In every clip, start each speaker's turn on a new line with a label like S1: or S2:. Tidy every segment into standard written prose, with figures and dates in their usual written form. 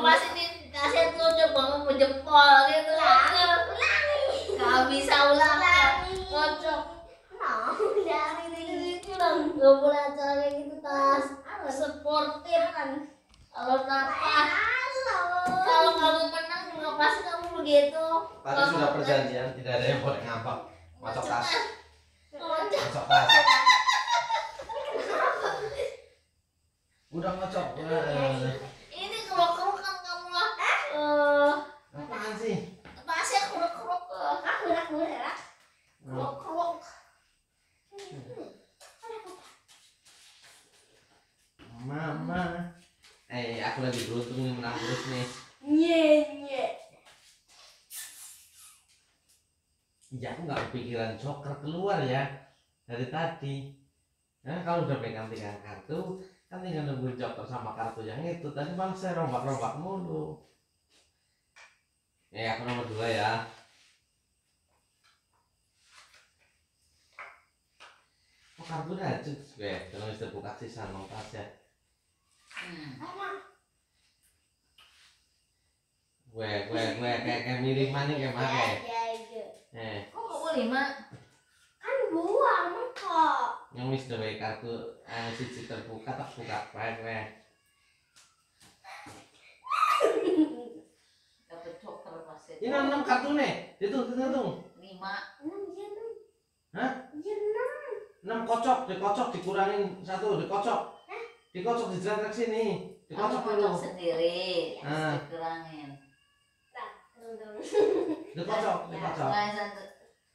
S1: pas ini kasih tunjuk bangun menjempol gitu. Gak bisa ulang. Kocok. Gak boleh acara kayak gitu Tas. Sportif kan. Kalau napas. Kalau kamu menang juga pasti kamu begitu.
S2: Tadi sudah perjanjian tidak ada yang boleh ngambek. Kocok Tas. Kocok Tas. Udah ngocok.
S1: Ini kerok-kerok kan kamu lah.
S2: Apaan sih?
S1: Tasnya kerok-kerok. Kerok-kerok.
S2: Mama. Aku lagi beruntung nih menang terus nih. Ya aku nggak kepikiran joker keluar ya dari tadi. Nah kalau udah pegang-pegang kartu kan tinggal nunggu joker sama kartu yang itu. Tadi malah saya rombak-rombak mulu. Aku nomor 2 ya. Oh kartunya aja gue kalau bisa buka sisa notas ya. Gue kayak miriman nih kayak mana?
S1: Kok gak boleh mak?
S3: Kan buang kok.
S2: Yang wis dewe kartu siji terbuka tak buka gue.
S1: Dapat joker pasti.
S2: Ini 6 kartu nih. Hitung.
S1: 5.
S2: Hah? 6 kocok, dikurangin 1, dikocok. Dikocok dijerat ke sini. Dikocok dulu.
S1: Sendiri.
S2: Nah.
S1: Dikurangin.
S2: Dikocok.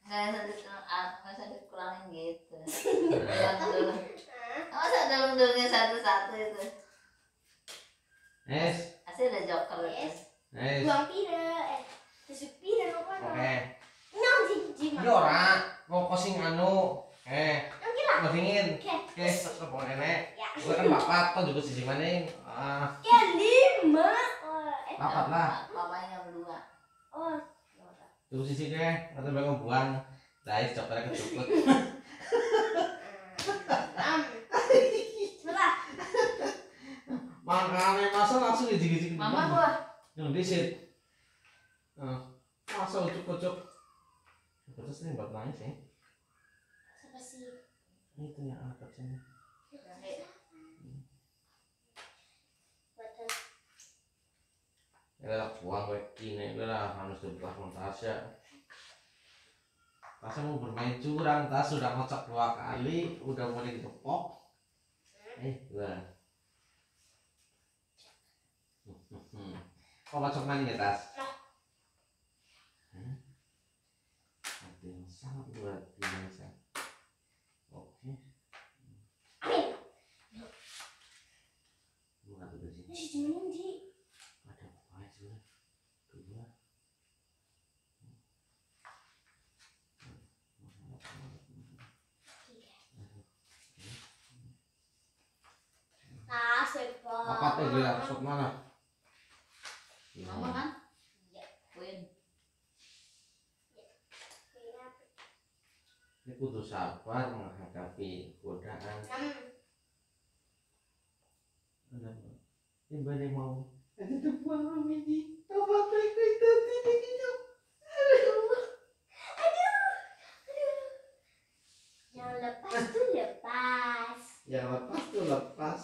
S1: Nggak usah dikurangin gitu. Masa dalam-dalamnya satu-satu itu. Asli ada joker itu.
S3: Buang tidak. Tusuk tidak apa?
S2: Oke.
S3: Nang jijik.
S2: Iki ora, kok sing anu. Ngedingin. Oke, tetep enek. Gue kan papat, kok juga siji maning.
S3: Ya 5.
S2: Papat lah.
S1: Papanya 2.
S3: Oh.
S2: Tunggu sisi ke, atau bakal buang. Guys, coba kecupet.
S3: Sebelah.
S2: Makanya masa langsung gijik-gijik.
S1: Mama gua.
S2: Yang disit. Masa ucuk-ucuk. Terus ini buat nangis ya.
S3: Siapa sih?
S2: Itu yang angkat sini. Ya buang gue ini lah harus dibuat Tasya. Tasya mau bermain curang, Tas sudah ngocok 2 kali, udah mulai ditepok. Lah. Kok ngocok maning ya Tas? Ada yang sangat luar biasa. Oke.
S3: Amin.
S2: Bukan itu sih.
S3: Ini si Jundi.
S2: Ada apa sih? 2.
S3: Sepah.
S2: Apa teh dia sok mana?
S1: Mama kan? Iya. Queen.
S2: Ini kudu sabar menghadapi godaan. Ini mau ada buang ini. Apa mereka itu tidak?
S3: Yang lepas tuh lepas.
S2: Yang lepas tuh lepas.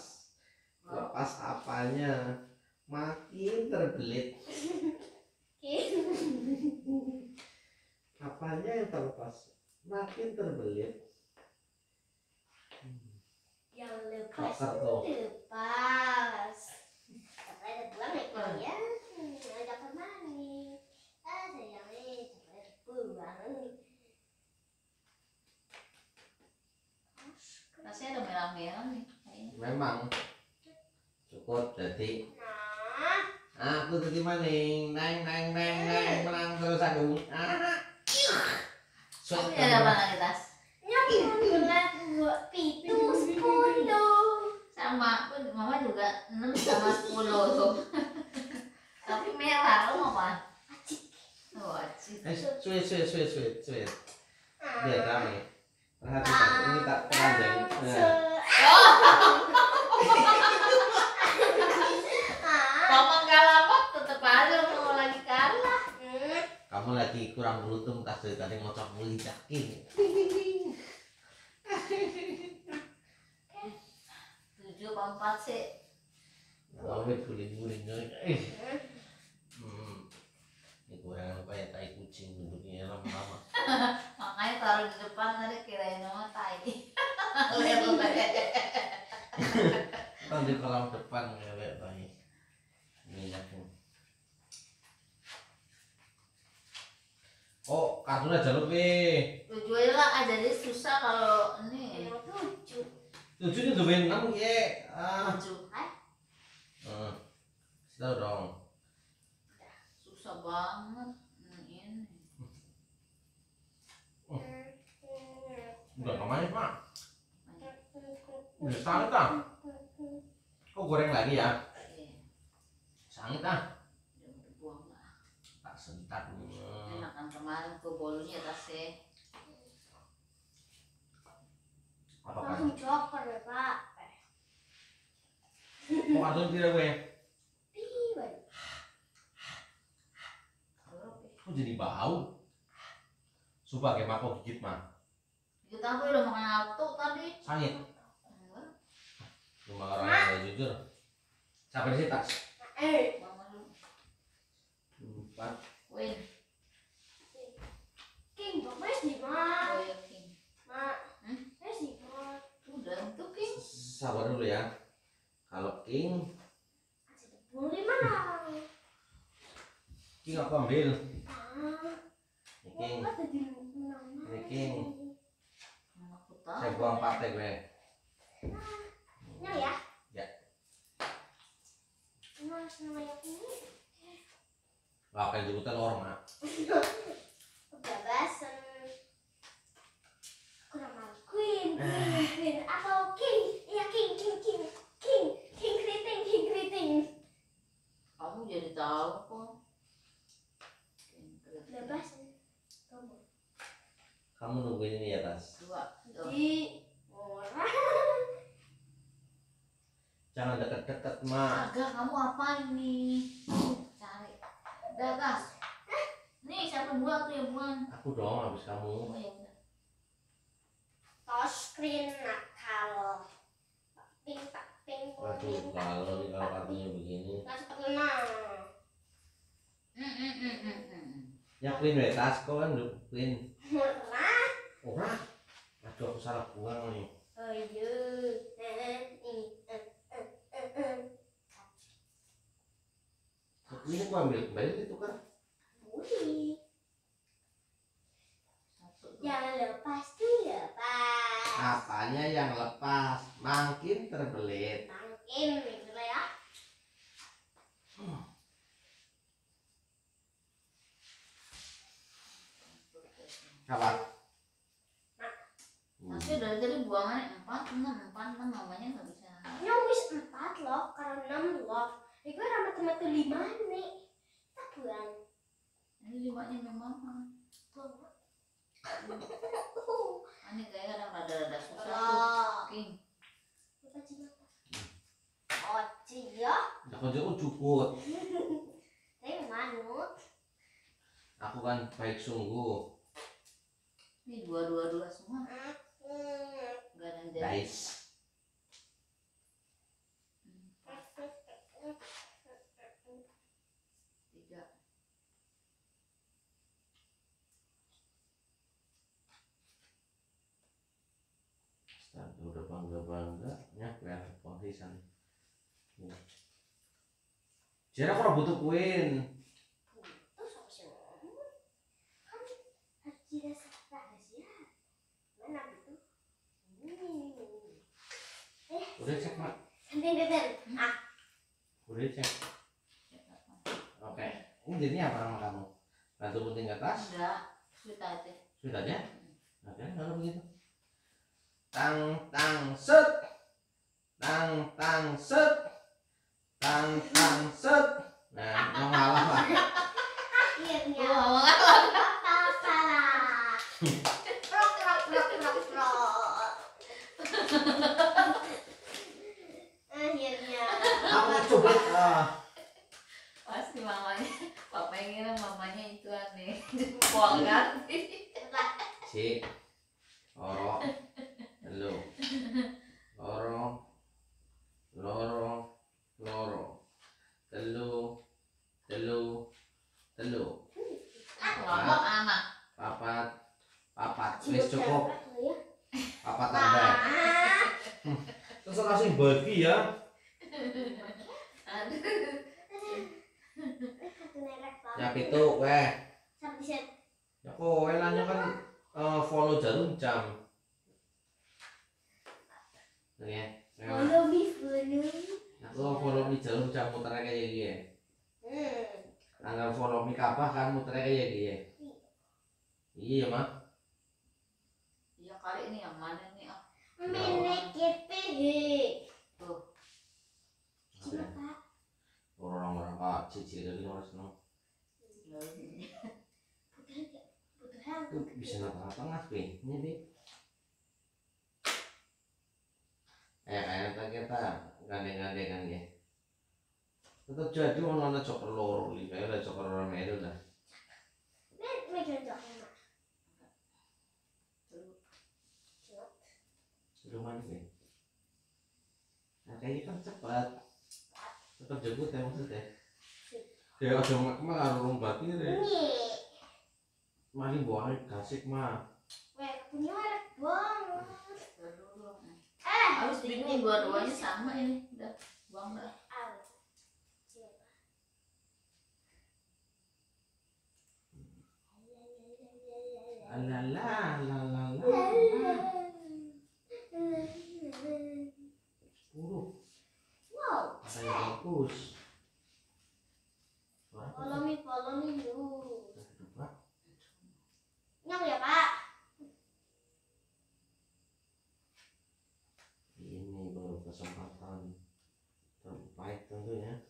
S2: Lepas apanya? Makin terbelit. Apanya yang terlepas? Makin terbelit.
S3: Yang lepas
S2: Joker
S3: tuh
S2: tuh.
S3: lepas. Sampai ada buang ya. Ajak kemana? Sayangnya sampai ada buang.
S1: Rasanya ada merah-merah nih.
S2: Memang cukup jadi.
S3: Nah.
S2: Aku tadi maning, neng menang terus aku.
S1: Tapi ada apa lagi Tas?
S3: Nyampelah buat pitu 10.
S1: Sama, mama juga 6 sama 10 tuh. Tapi merah, lo mau apa? Oh, acik.
S2: Sweet. Biar rame. Perhatikan, ini tak teranjang.
S1: Ngomong kalau lama tetep aja mau lagi kalah.
S2: Kamu lagi kurang beruntung tas dari tadi ngocok muli yakin.
S1: 7 apa 4 sih?
S2: Awet guling-guling guys. Ini gorengan kayak tai kucing bentuknya lama-lama.
S1: Makanya taruh di depan tadi kirain nama tai.
S2: Kan di kolam depan ngewek baik. Minyaknya. Oh, kartunya jalur nih.
S1: 7 aja lah, jadi susah kalau ini.
S3: 7.
S2: 7 ini domain 6 ya.
S1: 7.
S2: Tahu dong.
S1: Susah banget. Ini.
S2: Udah namanya Pak. Udah sangit ah. Kok goreng lagi ya? Sangit ah.
S1: Udah dibuang lah.
S2: Tak sentak.
S1: Enakan kemarin ke bolunya tasnya.
S2: Apa kan?
S3: Langsung joker ya Pak.
S2: Mau kartun tidak gue? Kok jadi bau? Sumpah kayak mako gigit mah.
S1: Kita apa udah makan auto tadi?
S2: Sangit.
S1: Enggak.
S2: Cuma orang yang jujur. Sampai di sini tas.
S1: Bangun dulu.
S2: 4.
S1: Win.
S3: King, Bapak sih Mak.
S1: Oh ya King.
S3: Mak. Sih Mak.
S1: Udah untuk King.
S2: Sabar dulu ya. Kalau King
S3: Boleh mana?
S2: King aku ambil. Ini King.
S3: Bapak tadi menang.
S2: Ini King.
S1: Aku tahu.
S2: Saya buang partai gue.
S3: Nah ya.
S2: Ya.
S3: Mas namanya ini.
S2: Lah kayak jurutan orang mak.
S3: Kebebasan. Aku nama Queen. Atau King. Iya King. King keriting.
S1: Kamu jadi tahu kok.
S3: Kebebasan.
S2: Kamu nungguin ini ya tas.
S1: 2.
S3: Di orang.
S2: Jangan deket-deket mak.
S1: Agak kamu apa ini? Cari. Udah gas. Nih siapa buang tuh yang buang?
S2: Aku dong habis kamu.
S1: Oh ya udah.
S3: Touchscreen nakal. Ping.
S2: Waduh kalau kartunya begini.
S3: Nggak cepet menang.
S2: Yakin deh tas kau kan Queen.
S3: Murah.
S2: Ora. Aduh aku salah buang nih.
S3: Oh iya.
S2: Ini aku ambil kembali itu kan.
S3: Boleh.
S1: Satu.
S3: Yang lepas tuh lepas.
S2: Apanya yang lepas? Makin terbelit.
S3: Makin gitu lah ya.
S2: Apa?
S1: Tapi dari tadi buangannya 4, 6 namanya nggak bisa.
S3: Nyawis 4 loh, karena 6 loh. Gue ramat-ramat 5 nih. Tak buang.
S1: Ini 5-nya memang. Ini kayak kadang rada-rada susah tuh.
S3: Oh.
S1: King.
S3: Oh, ya.
S2: Aku juga cukup.
S3: Saya manut.
S2: Aku kan baik sungguh.
S1: Ini 2 semua. Gak ada yang jadi.
S2: Guys. Udah bangga-bangganya ya konsisan. Jadi aku butuh Queen.
S3: Terus apa sih? Kan harus dirasa rahasia. Mana itu?
S2: Udah cek mak.
S3: Santai.
S2: Udah cek. Oke. Ini jadinya apa nama kamu? Bantu penting ke atas.
S1: Enggak. Sweet aja.
S2: Sweet aja. Oke, kalau begitu. Tang set. Tang set. Tang set. Nah, yang ngalah lah.
S3: Akhirnya.
S1: Oh,
S3: Bapak salah. Rok. Akhirnya.
S2: Aku coba
S4: si mamanya, papa yang kira mamanya itu aneh, jempol kan?
S2: Si, oro, halo, loro, loro, loro, telu, telu, telu,
S4: Kelompok anak.
S2: papat, papat, wis cukup, papat tambah. Terus langsung bagi ya. Ya pitu weh. Ya kowe lanyo kan follow jarum jam. Ya.
S3: Follow me, follow.
S2: Aku follow me jarum jam muter kayak gini. Anggar follow me kapah kan muter kayak gini. Iya mah.
S4: Iya kali ini yang mana nih? Oh,
S3: Menek GPH.
S4: tuh.
S3: Cuma Pak.
S2: Orang-orang kak cicil dari orang seneng. Tuh bisa tengah-tengah nih, ini deh. Kayak kita gandeng-gandengan ya. Tetap jadi orang coker loro, kayak ada coker orang itu dah. Rumah nih. Nah kayaknya kan cepat. Tetap jago teh maksudnya. Ya ada mah arung bati deh. Mari buang kasih mah.
S3: Punya merek banget.
S4: Harus bingung dua-duanya sama ini. Udah, buang dah.
S2: Alala, lalala. 10.
S3: Wow.
S2: Ada yang bagus.
S3: Follow me dulu.
S2: Pak.
S3: Nyong ya Pak.
S2: Ini baru kesempatan terbaik tentunya.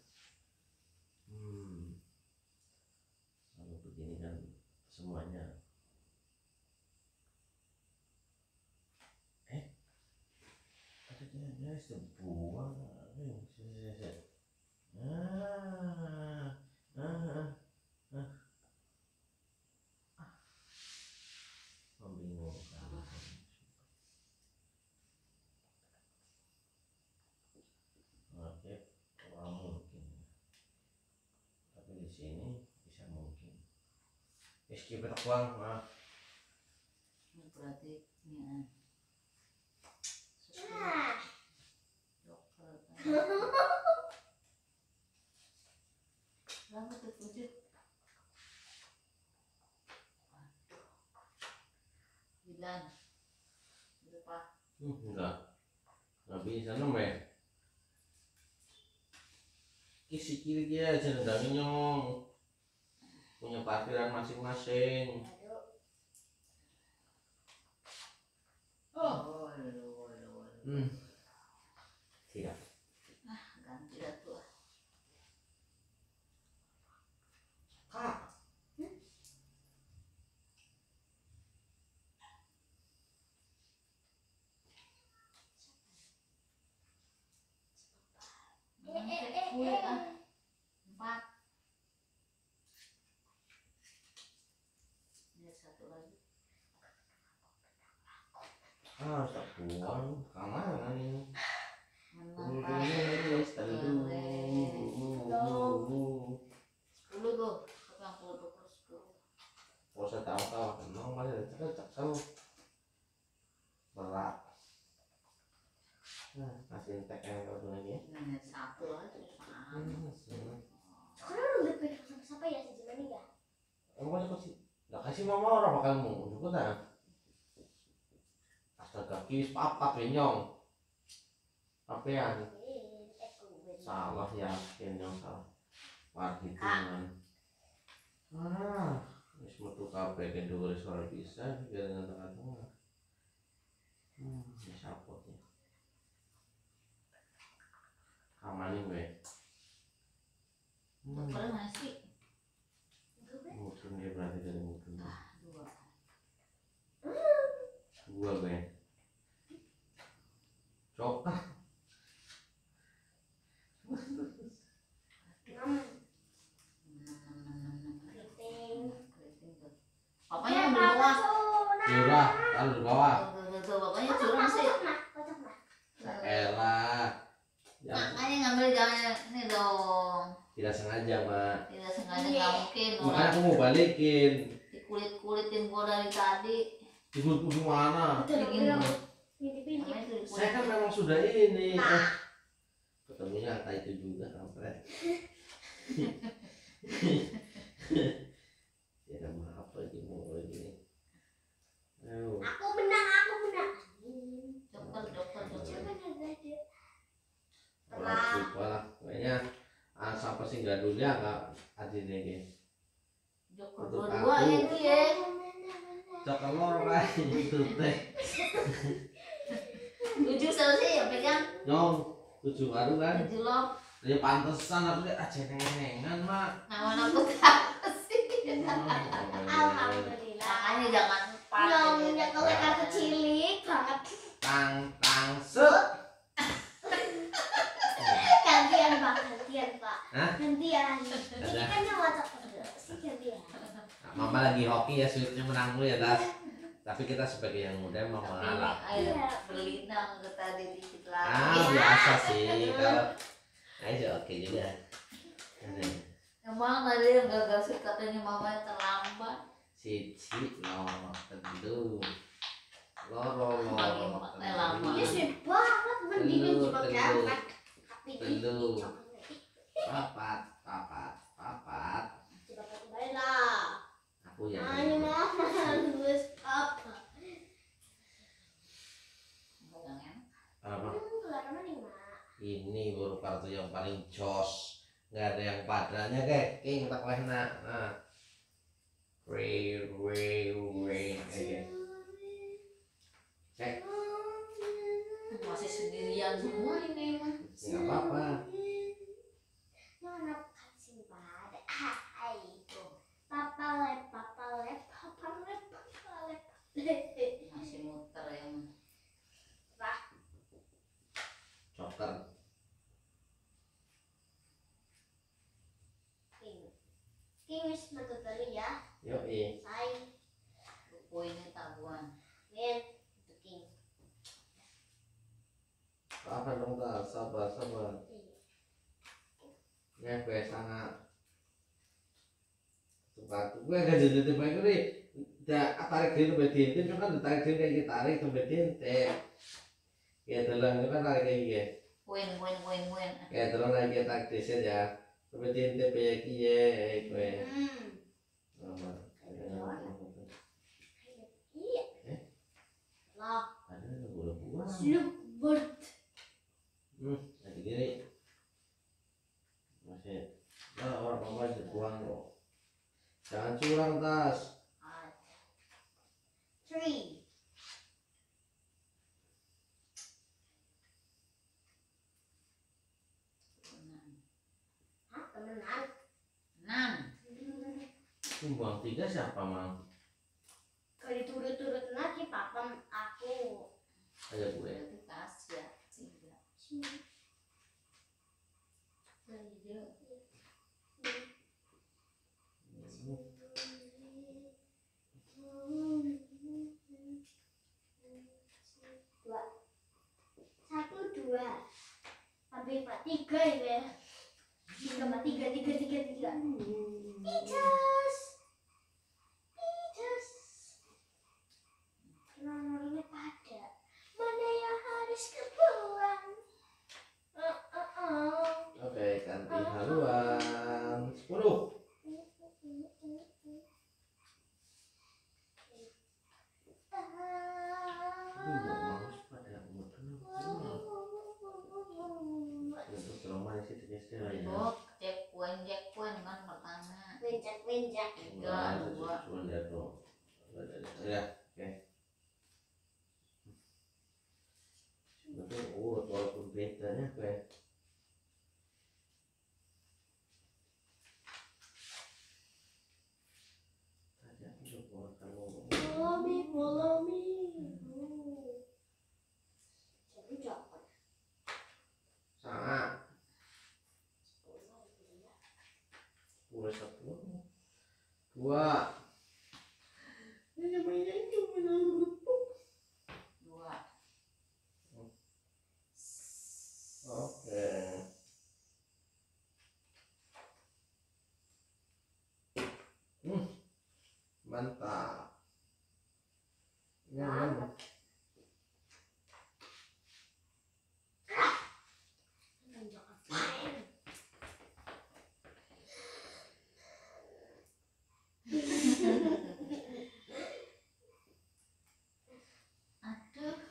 S2: Kalau begini kan semuanya. Ada sebuah. Membingungkan. Oke, kurang mungkin. Tapi di sini bisa mungkin. Meski berkuang,
S4: Ini berarti ini dokter. Lama tuh wujud. Bilang, berapa?
S2: Nggak bisa namanya. Kisi kiri dia cenderung nyong punya parkiran masing-masing.
S4: Oh,
S2: Siap.
S4: ganti dah tuh.
S2: Kak.
S4: Kue 4. Ini satu lagi.
S2: Tak buang kemana ini?
S4: Menang. 10 tuh. Yang 10 tuh 10.
S2: Kalau saya tahu emang masih cekal berat. Nah, kasih tekan kalau lagi.
S4: Ini satu aja sama.
S3: Sekarang udah pegang sama siapa ya si Jemani ya?
S2: Emang kasih nggak kasih mama orang bakal mau juga kan? Astaga kis papat benyong. Apean salah ya, benyong salah. War hitungan. Wis metu kabeh kan dhuwur suara bisa dengan tengah-tengah. Wis sapot ya. Kamane we.
S4: Kalau nasi.
S2: Mungkin dia berarti dari mungkin.
S4: 2.
S2: Dua gue. Cok.
S3: 6.
S2: Taruh di bawah.
S4: Tuh, bapaknya curang sih.
S3: Kocok mah.
S2: Elah. Ya,
S4: Makanya ngambil jangan ini dong.
S2: tidak sengaja, Mak.
S4: Tidak sengaja nggak mungkin
S2: Makanya
S4: orang
S2: aku mau balikin.
S4: dikulit-kulitin gua dari tadi.
S2: Ibu mana?
S3: Ini pinggir.
S4: Namanya tuh
S2: Saya kan
S4: dikulitin.
S2: memang sudah ini. Ketemunya kata itu juga, kampret. Ya maaf lagi mau gini. Ayo.
S3: Aku menang.
S4: Joker.
S2: Orang lupa lah. Kayaknya sampai sih nggak dulu ya nggak adine ini.
S4: Joker
S2: Untuk
S4: dua-dua
S2: aku.
S4: ya dia.
S2: Coklat lor itu teh.
S4: 7 selesai ya pegang.
S2: Nyong 7 baru kan.
S4: 7 loh.
S2: Ya pantesan aku lihat aja nengan mak.
S4: Nama aku apa sih?
S3: Alhamdulillah.
S4: Makanya jangan
S3: Nyongnya kalau kartu cilik banget.
S2: Tang set.
S3: Gantian pak.
S2: Hah?
S3: Gantian. Ini
S2: Ada.
S3: kan yang wajak terus. Gantian.
S2: Nah, Mama lagi hoki ya, sweetnya menang dulu ya Tas. Tapi kita sebagai yang muda mau mengalah.
S4: Ayo berlinang ke tadi dikit lagi.
S2: Ah biasa sih kalau. Ayo oke juga.
S4: Emang tadi yang gagal sih katanya mama terlambat.
S2: Cici loro tentu. Loro.
S4: Lama.
S3: Ini sih banget mendingan
S2: Tentu,
S3: coba
S2: tentu.
S3: gampang. Tapi
S2: Tentu.
S3: ini
S2: Papat.
S3: coba kembali lah.
S2: Aku yang
S3: Ini mah halus apa?
S2: apa?
S3: Keluar mana nih mak?
S2: Ini baru kartu yang paling jos. Nggak ada yang padanya kayak king tak lehna. Nah. Re.
S4: Masih sendirian semua ini mah.
S2: Nggak apa-apa.
S3: Mana kasih pada? Hai. Papa lep.
S4: Masih muter ya mah.
S2: Joker.
S3: King wis metu telu ya.
S2: Yoi.
S3: Sai.
S4: Buku ini tabuan.
S3: Win. Itu king.
S2: Apa dong tak sabar. Ya gue sangat. Sepatu gue gak jadi baik nih. Tarik diri bedintin kan ditarik diri kayak kita tarik tuh bedintin. Ya telah itu kan tarik kayak gitu.
S4: Win.
S2: Ya telah lagi tarik diri ya. Bedintin kayak kie gue.
S3: Iya. Lah.
S2: Ada buah.
S3: Sloop bird.
S2: Lagi gini. Masih. Nah orang mama buang kok. Jangan curang Tas.
S3: 3. Hah, temenan?
S4: 6.
S2: Buang 3 siapa mang?
S3: Kalau diturut-turut lagi papa aku.
S2: Ayo gue.
S4: Berarti tas ya. 3.
S3: Satu, dua. Tapi Pak 3 ya. 3. Pitas. Nomornya pada. Mana yang harus kebuang?
S2: Oke, ganti haluan 10. Mouse pada umur itu trauma sih tergeser ya.
S4: Bok, cek kuen kan pertama.
S3: Wenjak.
S4: 3, 2.
S2: Cuma lihat dong. Ya, oke. Betul urut walaupun bedanya kayak
S3: Follow me. Jadi dapat.
S2: sangat boleh 1 2 ini mainnya cuma mantap. Ya.
S4: Aduh.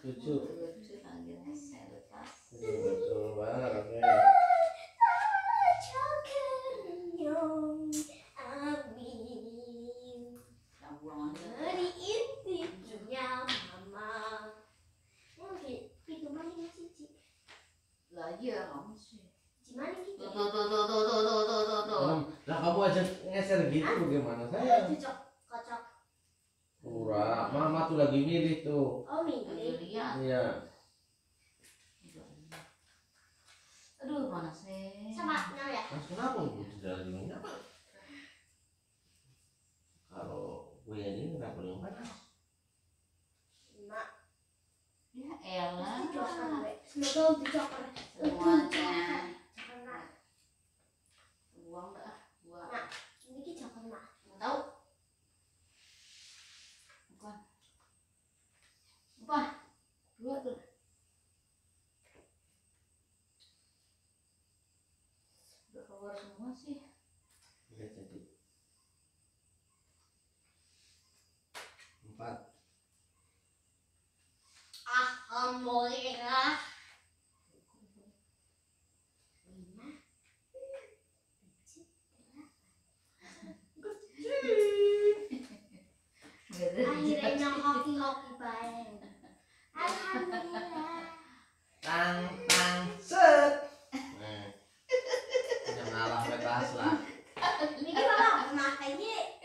S2: Lucu.
S4: Lucu lagi saya lepas.
S2: Betul banget. Oke.
S4: Kita buang aja.
S3: Hari intinya mama. Mungkin itu mana Cici?
S4: Lah iya kamu sih.
S3: Gimana gitu?
S2: Nah kamu aja ngeser gitu bagaimana saya?
S3: Cocok, kocok.
S2: Pura, mama tuh lagi milih tuh.
S3: Oh milih.
S4: Lihat.
S2: Iya.
S4: Aduh panas sih.
S3: Sama Nau ya.
S2: Mas kenapa bu tidak lagi minyak? Kalau gue ini nggak boleh panas.
S3: Mak.
S4: Ya elah.
S3: Semoga dicokor.
S4: Semuanya. Buang dah. Buang.
S3: Nah, ini cokor mak.
S4: Tahu? Bukan. Apa? Dua tuh. Udah keluar semua sih.
S2: Udah jadi. 4.
S3: Alhamdulillah. 5. Akhirnya hoki-hoki bareng. Alhamdulillah.
S2: Tang set. Nah, jangan ngalah petas lah.
S3: Ini kalau makanya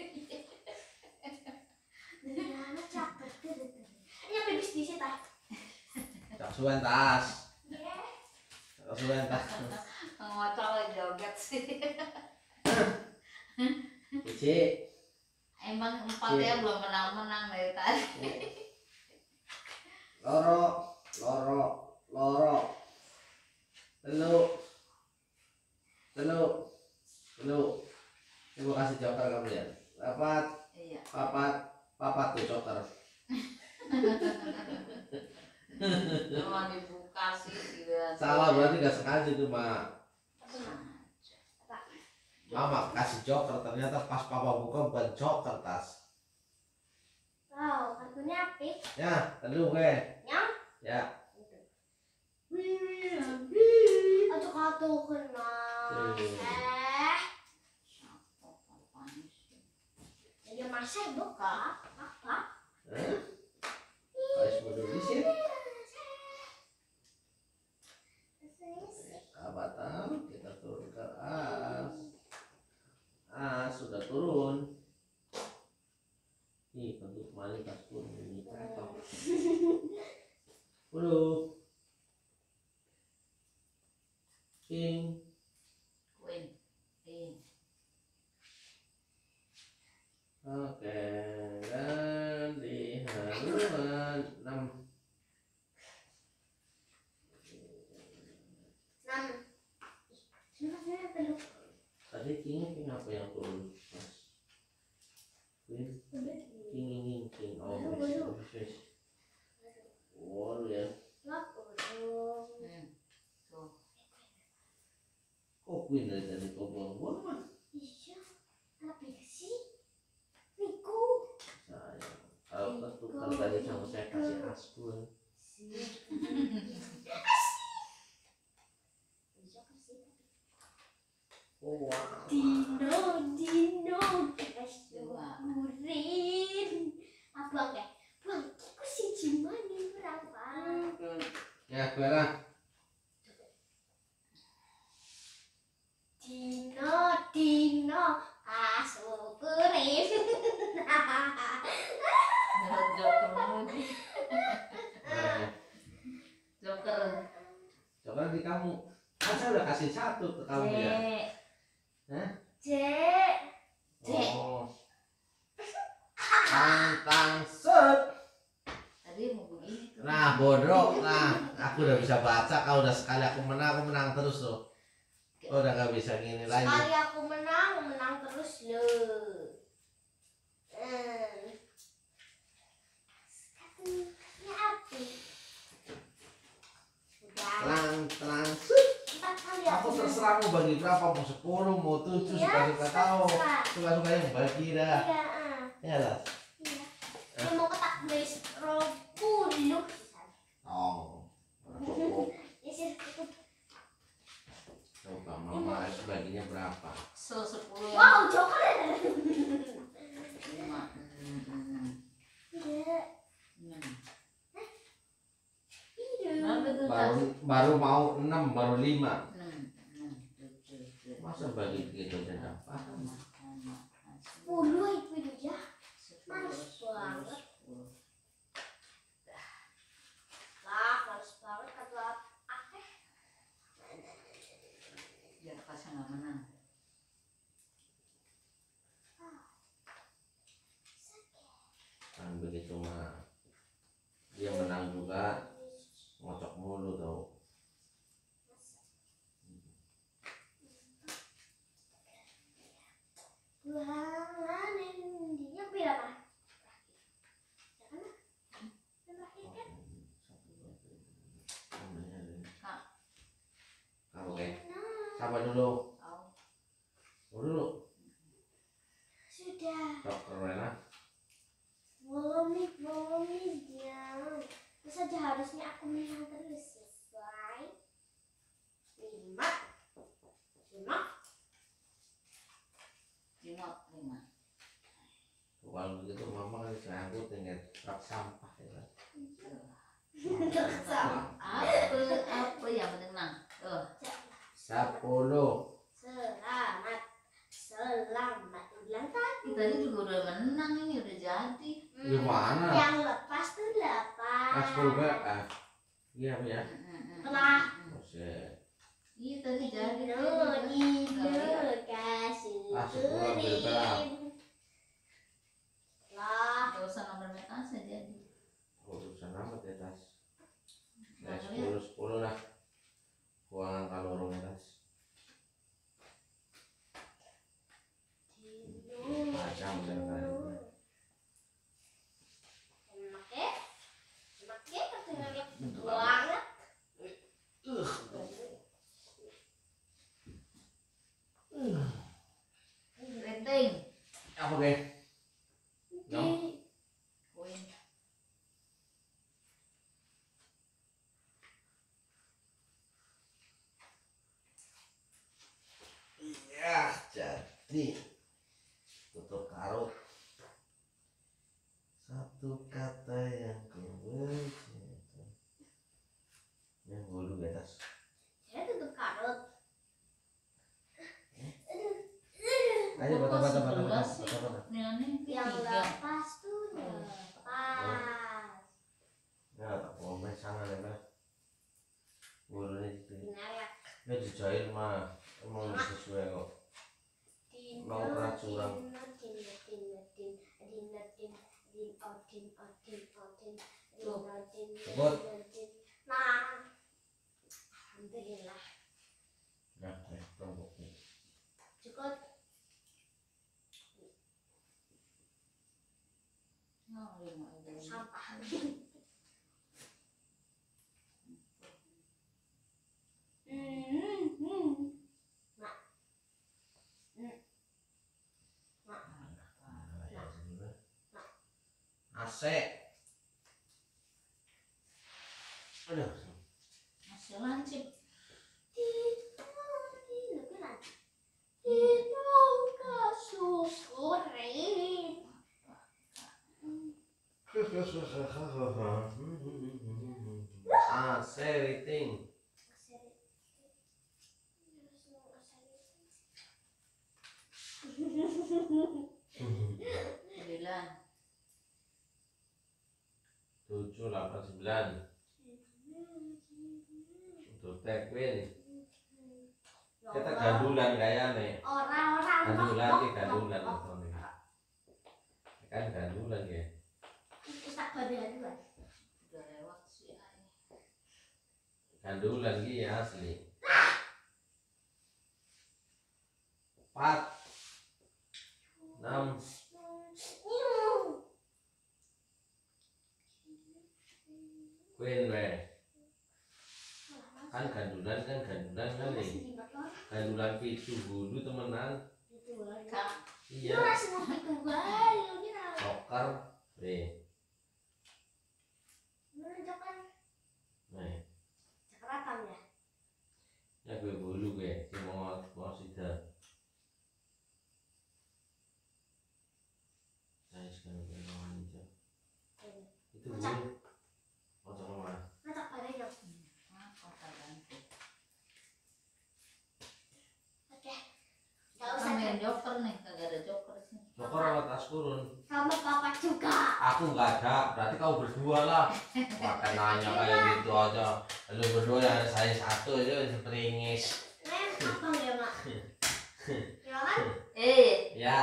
S3: Dana cakep tuh. Ini apa bis di situ?
S2: Cak suan tas. Cak suan tas.
S4: Ngocok joget sih.
S2: Cici.
S4: Emang 4 ya belum menang-menang dari tadi.
S2: Loro. Telu. Ini gua kasih joker kamu ya.
S4: Iya.
S2: Papat tuh joker.
S4: Cuma dibuka sih gitu.
S2: Salah berarti gak sengaja tuh mak. Mama kasih joker ternyata pas papa buka bukan joker tas.
S3: Wow, kartunya apa?
S2: Ya, telu gue.
S3: Yang?
S2: Ya.
S3: Aduh kartu kena. Jadi masa buka apa?
S2: Harus bodoh di sini. Abatan kita turun ke as. Sudah turun. Nih bentuk kembali tas turun ini katok. Udah. King.
S4: Queen.
S2: Oke, dan di halaman 6.
S3: 6. Sebenarnya
S2: Tadi king apa yang turun? Mas. Queen. King. Oh, wis. Wow ya.
S4: Tuh.
S2: Kok Queen dari tadi kok buang-buang mah?
S3: Iya, apa sih? Miku.
S2: Sayang. Kalau ketukar tadi sama saya kasih aspun. Oh, wow.
S3: Dino, kita syukurin. Abang ya, bang, aku si Jimani berapa?
S2: Ya, gue lah.
S3: Dino, syukurin.
S4: Joker lagi. Joker.
S2: Coba di kamu. Kan saya udah kasih 1 ke kamu ya.
S3: C.
S2: Oh. Tang set.
S4: Tadi mau begini tuh.
S2: Nah, bodoh. Nah, aku udah bisa baca. Kalau udah sekali aku menang terus tuh. Oh, udah gak bisa gini lagi.
S3: Sekali aku menang terus loh.
S2: mau 10 mau 7
S3: Iya,
S2: suka-suka kau.
S3: suka.
S2: Suka-suka yang bagi dah.
S3: Iya,
S2: Ya lah.
S3: iya. Dia mau ketak beli 10.
S2: Oh.
S3: Ya sih, cukup.
S2: Coba mama baginya berapa?
S4: 10
S3: Wow, coklat.
S4: lima
S3: Iya. Iya.
S4: berapa tuh tas?
S2: Baru mau 6, baru 5.
S4: 7
S2: Masa bagi gitu aja dapat?
S3: 10 itu ya. Males banget. Lah, males banget kata aku.
S4: Ya kasih nggak menang.
S2: Kan begitu mah dia menang juga ngocok mulu tau.
S3: Bulangan dia berapa?
S2: Oke, siapa dulu? Dulu.
S3: Sudah.
S2: Dokter Rena.
S3: Belum nih diam. Terus aja harusnya aku menang terus sesuai 5.
S2: Kalau begitu mama kan saya aku tinggal truk sampah ya kan.
S4: Apa yang menang?
S2: 10.
S3: Selamat ulang tahun.
S4: Tadi juga udah menang, ini udah jadi.
S2: Gimana?
S3: Yang lepas tuh 8.
S2: 10 BF. Iya Bu ya.
S3: Lah.
S2: Buset.
S4: Iya tadi jadi.
S3: Dino kasih
S2: Masuk pulang beli berapa?
S3: kirim. Lah.
S4: Gak usah ngambil metase jadi.
S2: Urusan amat ya tas. Ya 10 lah. Keuangan kalorong ya tas. Macam kan.
S3: Enak ya katanya banget.
S4: Rating.
S2: Apa deh? No.
S4: Poin.
S2: Iya, jadi tutup karut. Satu kata yang ku benci. Yang bulu di atas.
S3: Saya tutup karut.
S2: Ayo bata.
S4: Ini aneh.
S3: Yang
S4: 3.
S3: lepas tuh lepas.
S2: Ya, tak komen sana lepas. Bulunya gitu.
S3: Ngelak.
S2: Ini dijahit mah emang sesuai kok. Mau pernah curang. Sebut.
S3: Nah, alhamdulillah
S2: Nah, tunggu.
S3: cukup.
S4: Oh, 5.
S3: Sampah.
S2: AC. Aduh.
S4: Masih lancip.
S2: AC rating.
S4: Sembilan.
S2: 7, 8, 9. Untuk tag win. Kita gandulan kayaknya.
S3: Orang-orang
S2: Gandulan atau nih. Kan gandulan ya.
S3: Terus tak gandulan.
S4: Udah lewat sih.
S2: Gandulan ki asli. 4, 6. Queen we. Kan gandulan nih. Gandulan V itu dulu temenan.
S3: Itu lah.
S2: Iya.
S3: Lu langsung mau kembali lu kira.
S2: Joker.
S3: Mana jokan?
S2: Nih.
S3: Cakrakam ya.
S2: Ya gue bulu gue, si mau sida. Saya sekarang berlawan itu. Itu bulu. Kocok mana?
S3: Ngacak ada dong. Oke. Gak usah
S4: Sama main joker nih, kagak ada joker sih.
S2: Joker lewat tas turun.
S3: sama papa juga.
S2: Aku nggak ada, berarti kau berdua lah. Makan nanya kayak gitu aja. Lu berdua ya saya satu aja seperingis.
S3: Apa ya mak? Ya kan?
S2: Ya.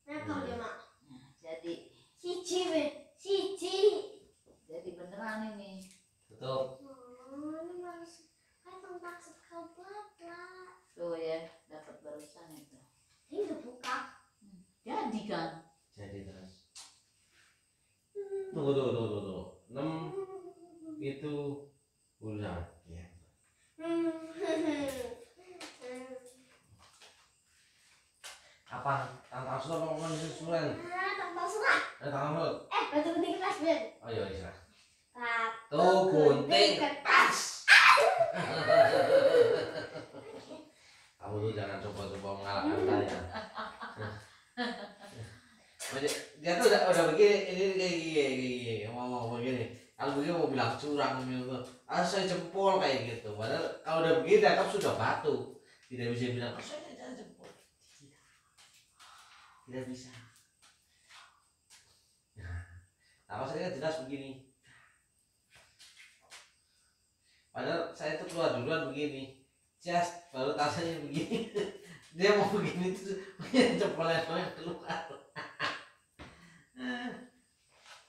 S3: Apa ya mak?
S4: Nah, jadi
S3: Cici.
S4: jadi beneran ini.
S2: Betul.
S3: Ini harus kan maksud kau buat lah.
S4: Tuh ya, dapat barusan itu.
S3: Ini udah buka.
S4: Jadi kan.
S2: Jadi terus. Tunggu. 6 itu bulan. Ya. Apa? Tantang surat apa ngomong susulan?
S3: Tambah surat.
S2: Tantang surat.
S3: Batu gunting kertas Ben.
S2: Oh iya iya.
S3: Batu
S2: Gunting
S3: kertas.
S2: Kamu tuh jangan coba-coba mengalahkan saya. Dia tuh udah begini, ini kayak gini, mau begini. Kalau begini mau bilang curang gitu. Saya jempol kayak gitu. Padahal kalau udah begini dianggap sudah batu. Tidak bisa bilang saya jangan jempol. Tidak bisa. Nah, saya jelas begini. Padahal saya tuh keluar duluan begini. Just baru tasnya begini. Dia mau begini tuh jempolnya keluar.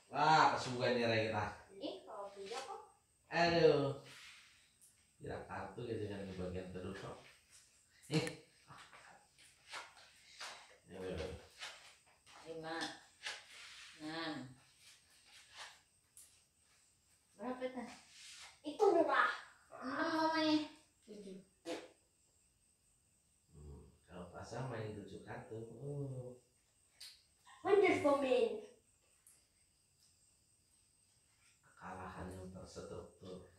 S2: Wah, kesukaan nih kita.
S3: Ini kalau punya kok.
S2: Aduh. Kira kartu gitu kan ke bagian terus kok. Ya udah.
S4: 5, 6. Berapa itu?
S3: Itu murah.
S4: 6 mamanya. 7.
S2: Kalau pasang main 7 kartu.
S3: Wonderful man.
S2: Kekalahan yang terstruktur.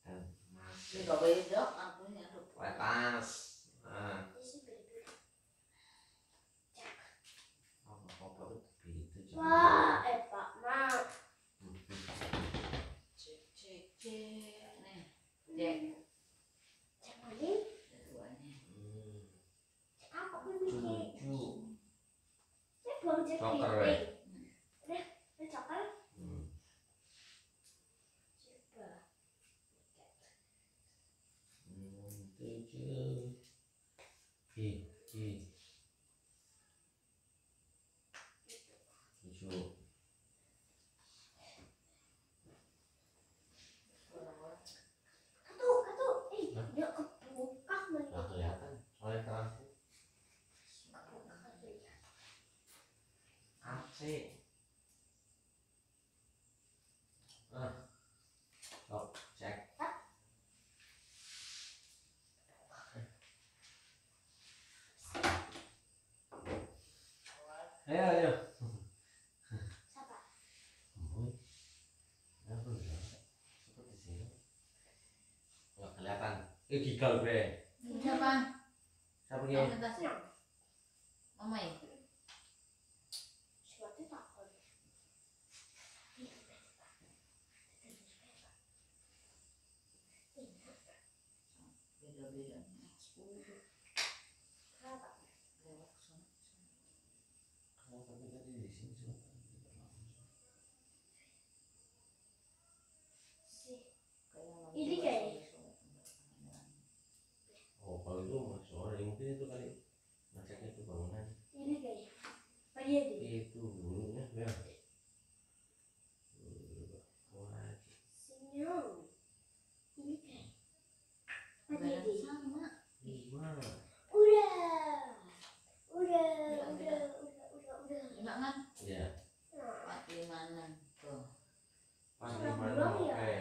S2: Dan
S4: Ini
S2: masih
S4: gak beda, akunya tuh.
S2: lepas. Nah, apa begitu juga.
S3: Wah, Pak Mak.
S4: Cek. Nih, cek.
S3: Cek lagi.
S4: Duanya.
S3: Cek apa pun cek.
S2: 7.
S3: Cek belum cek
S2: Joker,
S3: ini.
S2: weh.
S3: Udah joker. Coba.
S2: 7. Ih. 7.
S3: Katu.
S2: Hah?
S3: Dia kebuka
S2: Nggak kelihatan soalnya terang. AC. Stop, cek. Ayo.
S3: Siapa?
S2: Seperti sini. Nggak kelihatan. Gigal gue.
S4: Siapa?
S2: Siapa
S4: Yang
S2: ini?
S4: atas. Mama ya?
S3: Siapa takut?
S4: Beda-beda. 10.
S3: Kenapa?
S4: Lewat sana.
S2: Kalau tapi tadi di sini cuma
S3: Ini kayak.
S2: oh kalau itu sore mungkin itu kali ngeceknya itu bangunan
S3: Ini kayaknya. Apa dia di?
S2: itu dulunya ya. Wah,
S3: Senyum. Ini kayak. Apa dia
S4: Beda
S3: di?
S4: sama.
S2: gimana?
S3: Udah.
S4: Enggak kan?
S2: Ya,
S4: 45. Tuh.
S2: pas
S3: Surat
S2: gimana?
S3: belum ya?
S2: Oke.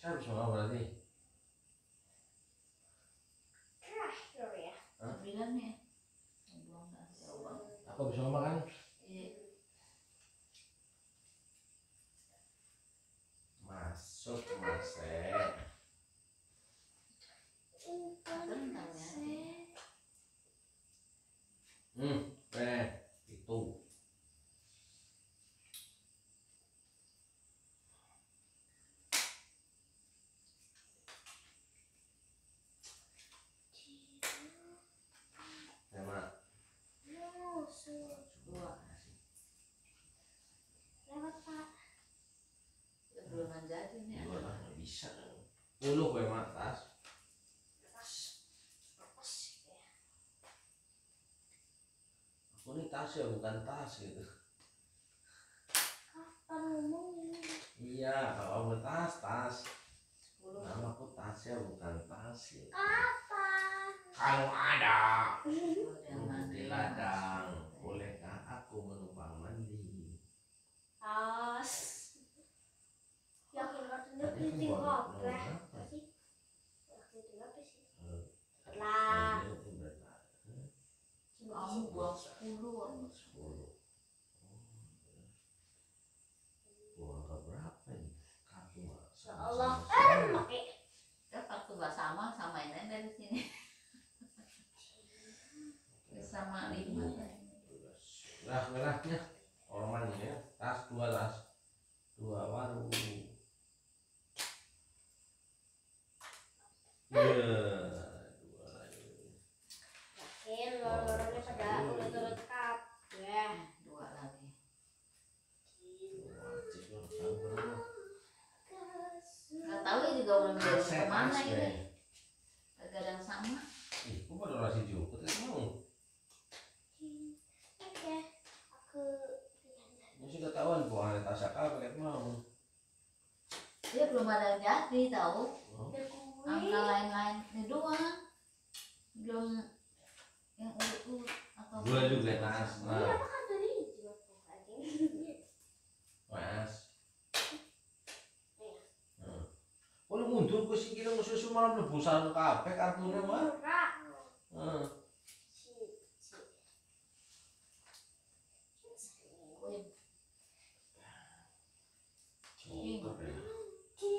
S2: Saya harus makan berarti.
S3: Terakhir ya.
S4: 9 ya. Belum dah jauh banget.
S2: Aku bisa makan.
S4: Iya.
S2: Masuk masuk. Itu. Sama.
S4: Dua.
S3: Lewat Pak.
S4: Ya, belum jadi nih.
S2: Dua lah nggak bisa. 10 gue matas. Aku ini tas ya bukan tas gitu.
S3: Kapan ngomongin?
S2: Iya kalau tas tas.
S4: 10.
S2: Nama aku tas ya bukan tas gitu.
S3: Kapan?
S2: Kalau ada
S4: Jangan
S2: di ladang, bolehkah aku menumpang mandi?
S3: Tas. Yakin kartunya
S2: Tadi kan
S3: penting
S2: gua
S3: apa?
S2: ngomong apa?
S3: Sih. Waktu itu apa sih?
S2: Eh,
S3: Lah.
S2: ini udah tak.
S4: Kamu buang 10.
S2: 10. Buang ke berapa ini? Kartu mah
S3: Ya Allah.
S2: sama-sama.
S3: Pakai.
S4: Ya kartu nggak sama, samain aja dari sini. Sama 5.
S2: Nah, merahnya orang mandinya tas 2 tas 2 waru. Ya, 2 lagi.
S3: Yakin lorongnya pada urut-urut kap. Ya.
S4: 2 lagi.
S2: Wajib lo tahu berapa?
S4: Nggak tahu ya juga belum jadi
S2: Aset,
S4: kemana
S2: aset.
S4: ini. Agak ada yang sama.
S2: Ih, kok pada rasi juga tidak mau.
S3: Oke. Aku
S2: Mesti ketahuan buang tas akal pakai mau.
S4: Dia belum ada yang jadi tahu.
S2: Oh,
S4: Angka lain-lain ini doang. Belum yang urut atau
S2: Gua juga tas.
S3: ini
S2: Nah,
S3: apa kartu ini jual anjing.
S2: Mas. Kalau mundur gue sih kira musuh malam lebusan kabeh kartunya mah.
S3: Murah.
S2: Heeh.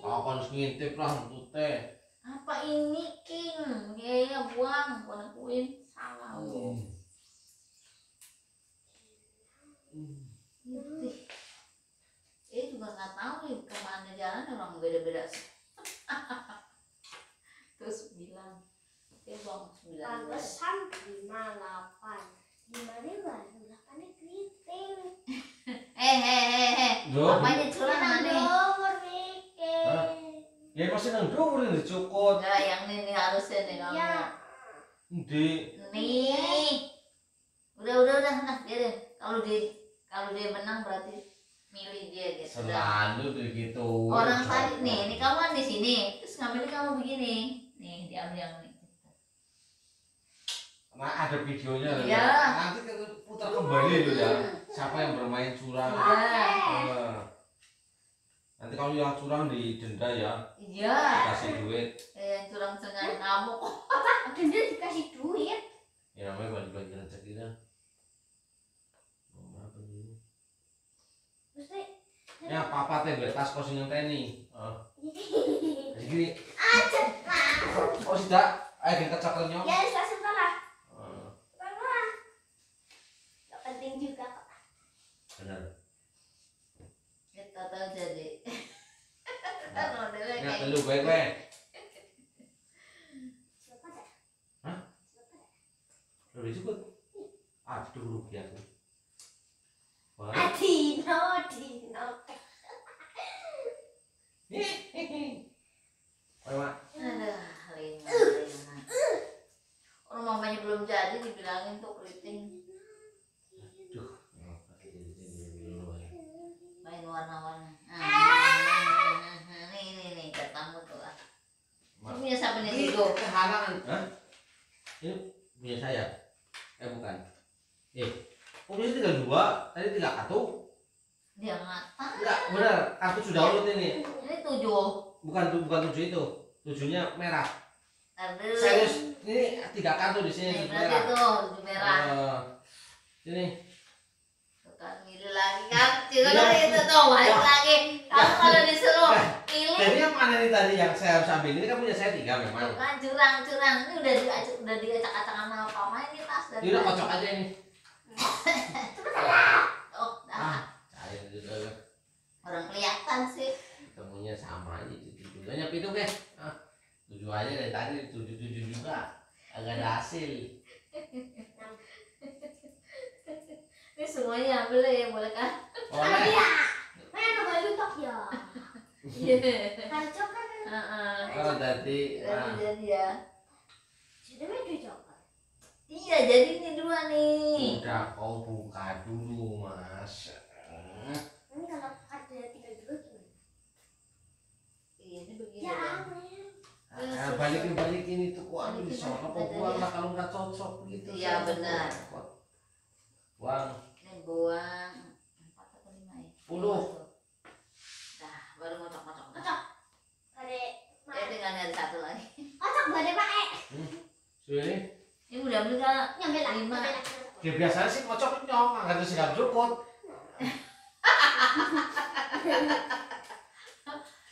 S2: Akan ngintip lah untuk teh.
S4: apa ini king? Ya buang, bukan akuin salah. Gitu. Juga nggak tahu nih kemana jalan orang beda-beda. Terus bilang, buang 9.
S3: Pantesan 58. Gimana baru 8-nya keriting.
S4: Apanya curang mana?
S3: Nomor bikin.
S2: Hah? Ya masih nang dhuwur ini cukut.
S4: Enggak, yang ini harusnya nih kamu.
S3: Ya.
S2: Endi?
S4: Nih. Udah, nah biarin. Kalau dia menang berarti milih dia gitu.
S2: Selalu begitu.
S4: Orang tadi nih, ini kamu kan di sini, terus ngambilnya kamu begini. Nih, diambil yang ini.
S2: Nah, ada videonya loh
S4: Iya.
S2: ya. Nanti kita putar kembali loh ya. Siapa yang bermain curang?
S4: Iya.
S2: Nanti kalau yang curang didenda ya,
S4: Iya.
S2: kasih duit.
S4: Yang curang sengaja ngamuk.
S3: Denda dikasih duit.
S2: Ya namanya bagi-bagi rezeki dah. Apa ini?
S3: Mesti.
S2: Ya papa teh betas kos yang teni. Jadi
S3: Aja lah.
S2: oh tidak, ayo kita cakratnya.
S3: Ya, sebentar lah. Sebentar lah. Gak penting juga kok.
S2: Benar.
S4: Kita tahu jadi. Kan modelnya
S2: Nah,
S4: kayak
S2: lu baik-baik.
S3: Siapa dah?
S2: Hah?
S3: Siapa dah?
S2: Lebih cepet. Aduh rugi aku. Wah.
S3: Dino.
S2: Ayo mak.
S4: Aduh, lima. Orang mamanya belum jadi dibilangin tuh keriting.
S2: Aduh.
S4: Main warna-warna. Nih, katamu tuh lah. Ini punya siapa nih
S2: Itu
S4: Digo?
S2: kehalangan. Hah? Ini punya saya. Bukan. Oh ini tinggal 2, tadi 3 kartu.
S4: Dia ngata.
S2: Enggak, benar. Kartu sudah urut ini.
S4: Ini 7.
S2: Bukan 7 itu. 7-nya merah.
S4: Aduh.
S2: Serius, ini 3 kartu di sini
S4: Ini
S2: tujuh
S4: berarti
S2: merah.
S4: tuh 7 merah.
S2: Ini.
S4: Tuh kan milih lagi kan. Juga itu tuh balik lagi. Kamu kalau disuruh pilih.
S2: Jadi yang mana nih tadi yang saya harus ambil? Ini kan punya saya 3 memang.
S4: Tuh kan curang. Ini udah diacak-acak sama papa ini tas dari.
S2: Ini udah kocok aja ini.
S4: Oh, dah.
S2: Cair gitu.
S4: Orang kelihatan sih.
S2: Ketemunya sama aja juga nyepi itu deh. 7 aja dari tadi 7 juga. Agak ada hasil.
S4: Ini semuanya ambil ya, boleh kan?
S2: Oleh.
S3: Mana baju tok ya?
S4: Iya.
S3: Kacau kan?
S2: Oh tadi.
S4: Jadi ya.
S3: Jadi baju coklat.
S4: Iya, jadi ini 2 nih.
S2: Udah kau buka dulu mas.
S3: Ini kalau ada 3 juga gimana?
S4: Iya, ini begini.
S3: Ya
S4: Bang.
S2: Balikin itu kok aduh di sono kok buang lah kalau nggak cocok gitu.
S4: Iya, benar.
S2: Buang.
S4: Ini buang 4 atau 5 ya?
S2: 10.
S4: Dah, baru ngocok-ngocok.
S3: Ada
S4: Ya tinggal nyari 1 lagi.
S3: kocok gak ada pakai.
S2: Ini.
S4: Ini udah ambil kan?
S3: Nyambil lagi.
S4: 5.
S2: Ya biasanya sih kocok nyong, nggak tuh sikap cukup.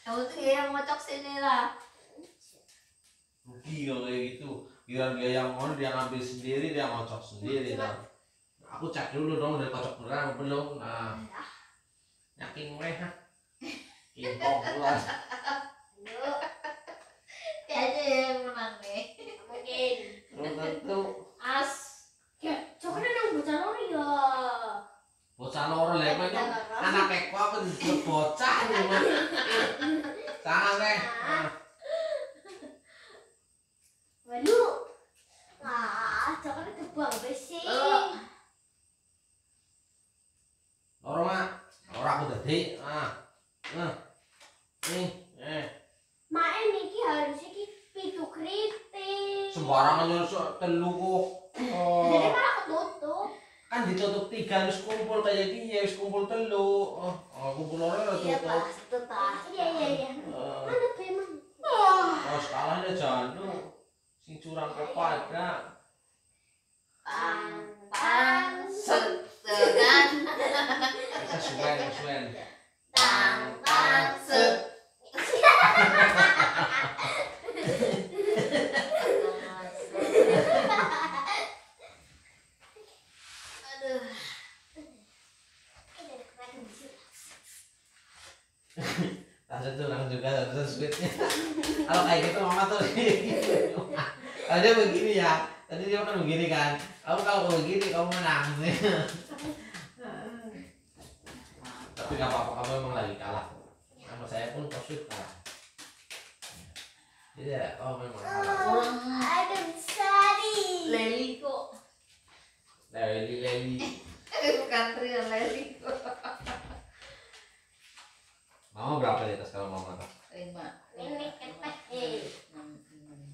S4: Yang penting dia yang ngocok sini lah.
S2: Rugi kalau kayak gitu. Biar dia yang mau dia ngambil sendiri, dia ngocok sendiri dong. Aku cek dulu dong udah kocok beneran belum. Nah, yakin mereka. Impong keluar.
S3: Aduh,
S4: Kayaknya yang menang nih.
S3: mungkin.
S2: Belum tentu.
S3: As. Ya, coklat nang bocah lori ya.
S2: Bocah loro lah itu anak eko apa disebut bocah nih mah. Sangat deh.
S3: Walu. Coklat kebuang bersih.
S2: Loro mah. Loro aku tadi. Nih.
S3: Main niki harusnya ki pitu kritik.
S2: Sembarangan nyusul telu kok.
S3: Jadi malah ketutup.
S2: Kan ditutup 3 wis kumpul kayak gini wis kumpul telu. Kumpul loro udah
S4: Iya,
S2: tutup.
S4: tas itu tas.
S3: Iya.
S2: Eh,
S3: Mana memang?
S2: Skalanya jangan sing curang kepada.
S4: Tang set kan.
S2: Kesuwen.
S4: Tang set. Aduh.
S2: Tasnya curang juga terus sweetnya. Kalau kayak gitu mama tuh kalau dia begini ya. Tadi dia kan begini kan. Kamu kalau begini kamu menang. Tapi nggak apa-apa kamu emang lagi kalah. Sama saya pun kau sweet kalah. Jadi ya, memang kalah.
S4: Kurang
S3: Ada besari.
S4: Leli kok.
S2: Leli.
S4: Bukan Trian Leli kok.
S2: Mama berapa di atas kalau mama tak?
S4: 5.
S3: Ini ketek.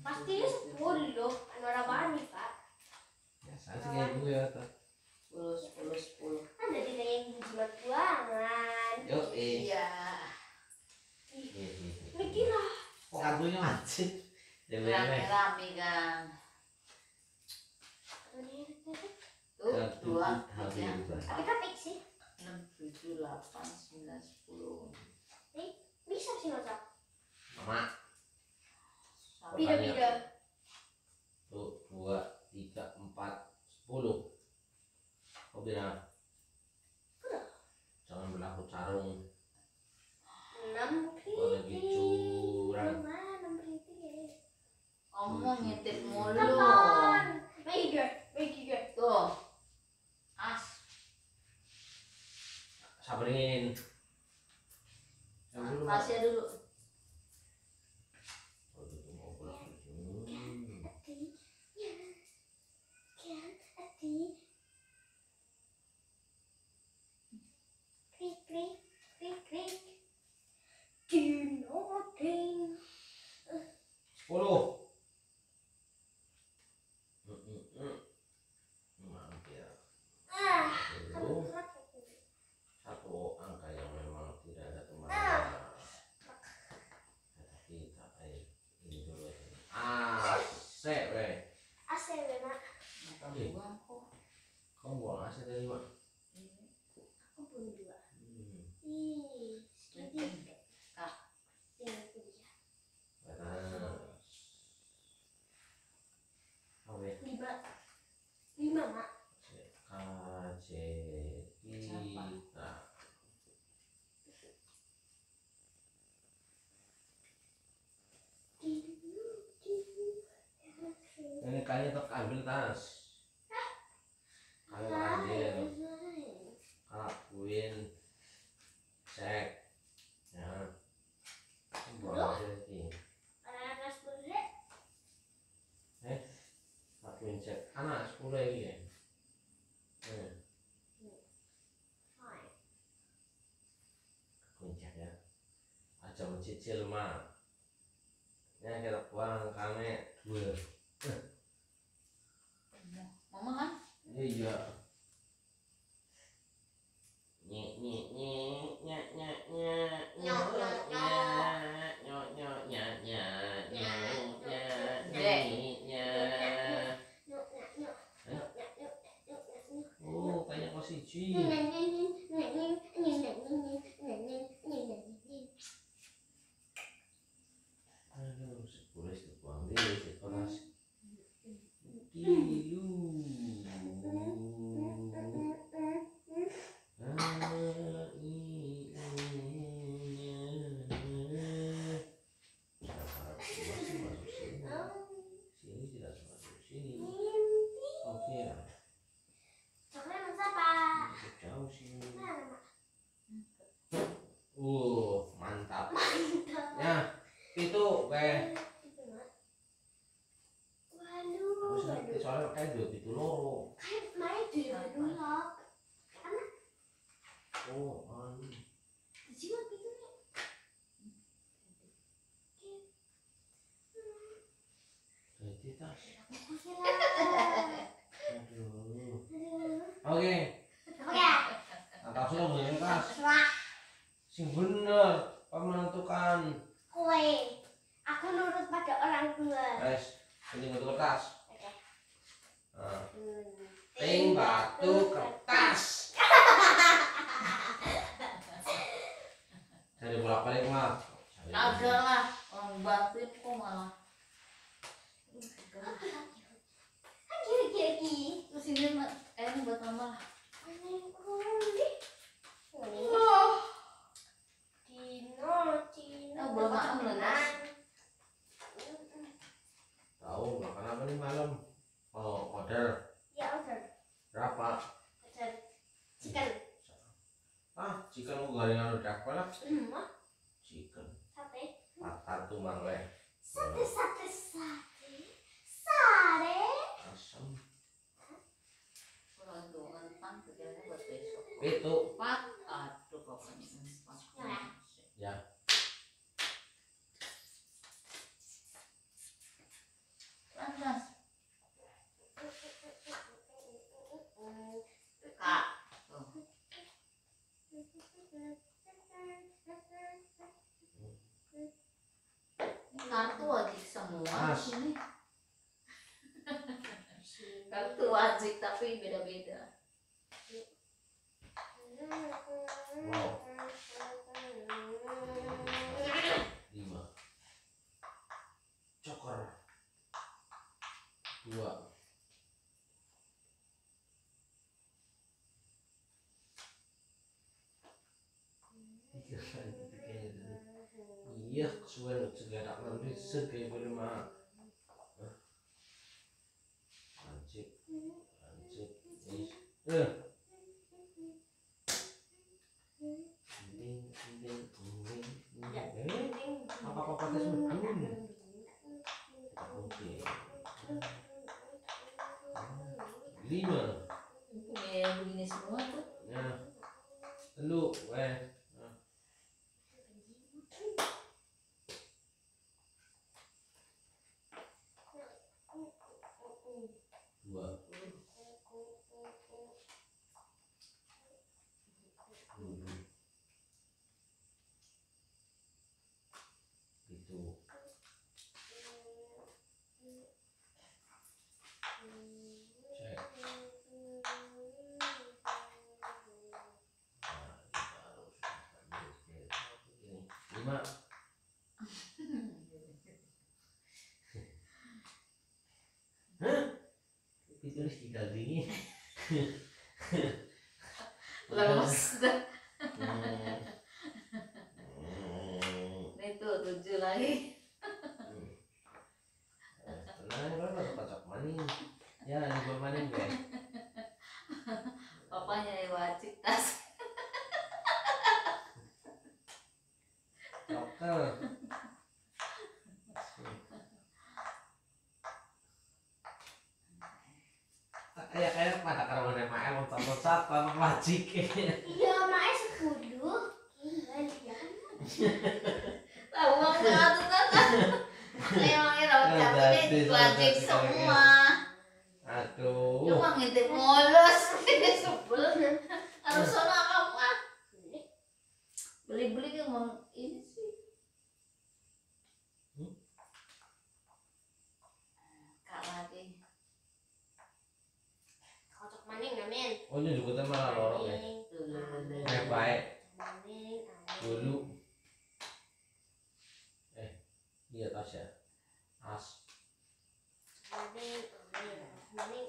S3: Pastinya 10 loh. Anu orang nih Pak.
S2: Biasa sih kayak gue ya.
S4: 10.
S3: Kan dari yang jimat buangan.
S2: Yuk,
S4: Iya.
S3: Mikir lah.
S2: kok kartunya macet?
S4: Rame-rame kan. Tuh, 2.
S3: Tapi kapik sih.
S4: 6, 7, 8, 9, 10.
S3: Bisa sih ngocok.
S2: Mama.
S3: Bida-bida.
S2: Tuh, 2, 3, 4, 10. Kau bilang jangan berlaku carung.
S3: 6
S2: Boleh dicurang.
S3: 6 kritik ya.
S4: Kamu mau ngintip mulu.
S3: Kapan? Baik.
S4: Tuh. As.
S2: Sabarin. Yang dulu Mas.
S4: Kasih dulu.
S3: Krik. Ding.
S2: 10. Mampir.
S3: Ah,
S2: Dulu. Satu angka Oke.
S4: buang kok.
S2: Kamu buang aja tadi, Mak.
S3: Aku pun 2.
S2: Hmm.
S3: Ih, sedikit.
S4: Kak.
S3: Yang kuliah.
S2: Panas. Oke.
S3: 5, Mak.
S2: KJ kita. Ini kayaknya tetap ambil tas. Kayu ambil. Lakuin. Cek. Ya. Buang aja lagi.
S3: Anak sekolah.
S2: Lakuin cek. Anak 10 lagi ya. Kuncak ya. Aja mencicil mah. Ya kita buang kami 2.
S4: Mama kan?
S2: Iya. Nyek nyek nyek nyek nyek nyek nyek nyek nyek nyek nyek nyek nyek. Oh, kayak posisi. Aduh, 10 itu buang deh, sekolah. Kilu. Sini tidak masuk sini. Oke lah.
S3: Coklat siapa?
S2: Jauh sini.
S3: Mana, Mak?
S2: Mantap.
S3: Mantap.
S2: Ya, itu weh.
S3: Itu, Mak. Waduh.
S2: Soalnya kayak dua itu loro.
S3: Kan main di dulu. Jiwa gitu nih.
S2: Jadi tas.
S3: Aduh.
S2: Oke.
S3: Oke.
S2: Atas lo bener tas.
S3: Wah,
S2: Sing bener menentukan.
S3: kue. Aku nurut pada orang tua.
S2: Guys, penting untuk kertas.
S3: Oke.
S2: Nah, ting batu kertas. Cari bolak-balik mah.
S4: Ada lah orang bantuin kok malah.
S3: Kiri-kiri.
S4: Terus ini ini buat mama lah.
S3: Cino.
S4: Belum makan belum, Mas?
S2: Tahu makan apa nih malam? Oh, order.
S3: Ya, order.
S2: Berapa?
S3: Order. Chicken.
S2: Chicken mau gorengan udah apa lah? Chicken.
S3: Sate.
S2: Satu mangga.
S3: Sate. Sate.
S2: Asam.
S4: Kalau untuk kentang kerjanya buat besok.
S2: Itu.
S4: Pak, aduh pokoknya pas.
S2: Ya.
S4: Lantas. Kak. Kartu wajib semua di sini. Kartu wajib tapi beda-beda.
S2: Wow. 5. Coker. 2. Iya, kesuwen segala nanti segala boleh mah. Anjir. Apa-apa tes medun. Oke. 5.
S4: Ya begini semua tuh.
S2: Ya. Telu, weh. Dua. Itu. Cek. tinggal dingin.
S4: Lemes dah.
S2: Hmm.
S4: Ini tuh 7 lagi.
S2: Tenang, berapa kocok maning? Ya, ini gua maning deh.
S4: Papanya yang wajib tas.
S2: Joker. Kayak pada kalau udah main loncat-loncat tanpa wajib.
S3: Iya, maknya 10. Gila dia kan.
S4: Tahu banget tuh kan. Emangnya rawat ini wajib semua.
S2: Aduh.
S4: Cuma ngintip mulus. Sebel. Harus sono apa? Beli-beli emang ini sih. Kak lagi.
S3: Kocok maning namen.
S2: Oh ini juga malah lorong ya. Baik
S3: Maning.
S2: dulu. Iya tas ya. As.
S3: Maning. Maning.